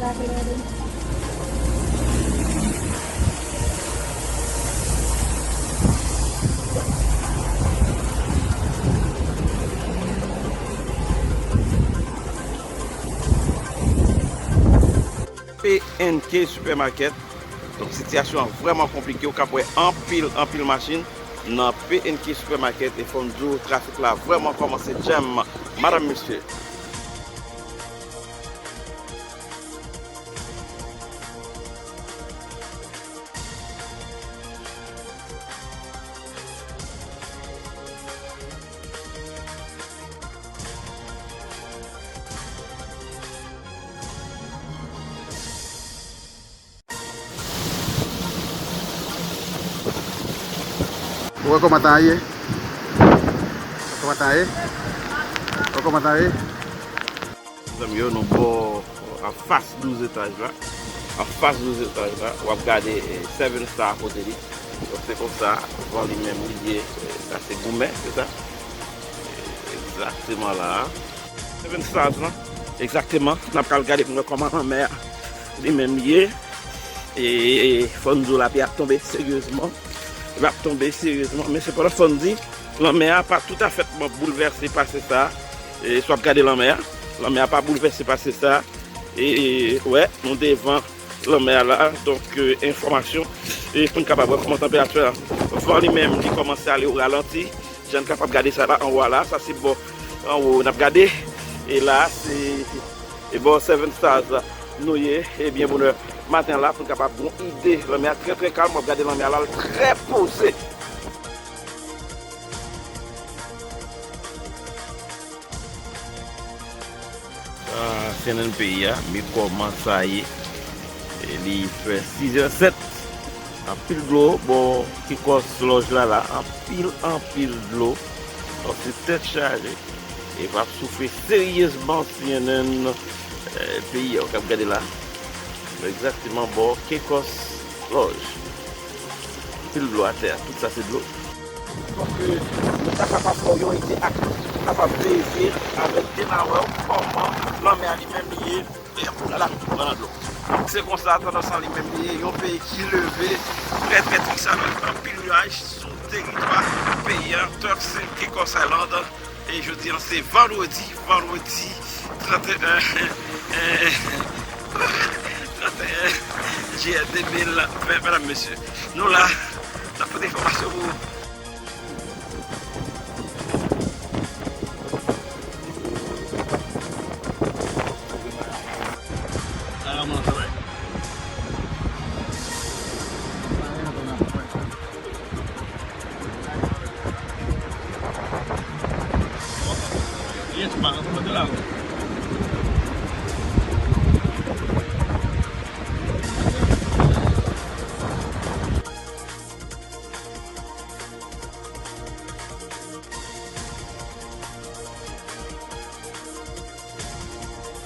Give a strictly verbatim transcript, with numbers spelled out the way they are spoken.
P N K Supermarket. Donk, sitiyasyon an vrèman konplike. Ou ka wè anpil, anpil machin nan P N K Supermarket. E fò m di w, trafik la vrèman kòmanse djanm, madanm, mesye. Ou wè kòman tan an ye? Ou wè kòman tan an ye? Ou wè kòman tan an ye? Zanmi yo, nou bò anfas douz etaj la. Anfas douz etaj la, w ap gade, eh, Seven Star kote li. Donk, se konsa, van li menm li ye, eh, sa se goumen, se sa? Eh, egzakteman la a. Seven Stars lan, egzakteman, n ap pral gade pou n wè kòman lanmè a li menm li ye. E, e fò n di w lapli ap tonbe seryezman. L ap tonbe seryezman, men sepandan fò n di, lanmè a pa toutafètman boulvèse pase sa. E si w ap gade lanmè a, lanmè a pa boulvèse pase sa. E, e, wè, nou devan lanmè a la. Donk, e, enfòmasyon, e pou n kapab wè kòman tanperati a. Van li menm, li kòmanse ale o ralanti. Jan n kapab gade sa la anwo a la, sa se bò anwo n ap gade. E la, se, e bò Seven Stars nou ye. E byen bonè maten la, pou n kapab gen yon ide. Lanmè a trè, trè kalm. W ap gade lanmè a la, l trè poze. Ah, C N N peyi a, men kòman sa ye? E li fè sizè sèt. Anpil dlo bò Caicos Lodge la, la. Anpil, anpil dlo. Donk, se tèt chaje. E p ap soufle seryezman C N N, eh, peyi a, w k ap gade la. Egzakteman bò Caicos Lodge. Anpil dlo atè a, tout sa se dlo. Donk, euh, nou ta kapab ba w yon ide ak ou kapab veye avèk de nawè w kòman lanmè a li menm li ye, e pou la pran nan dlo. Se konsa, tandans lan li menm li ye, yon peyi ki leve trè, trè tris avèk anpil nyaj sou teritwa peyi a, Turks and Caicos Island. E jodi a, se vandredi, vandredi trannteyen, eh, trannteyen jiyè de mil ven, medam, mesye. Nou la, n ap pote enfòmasyon pou ou.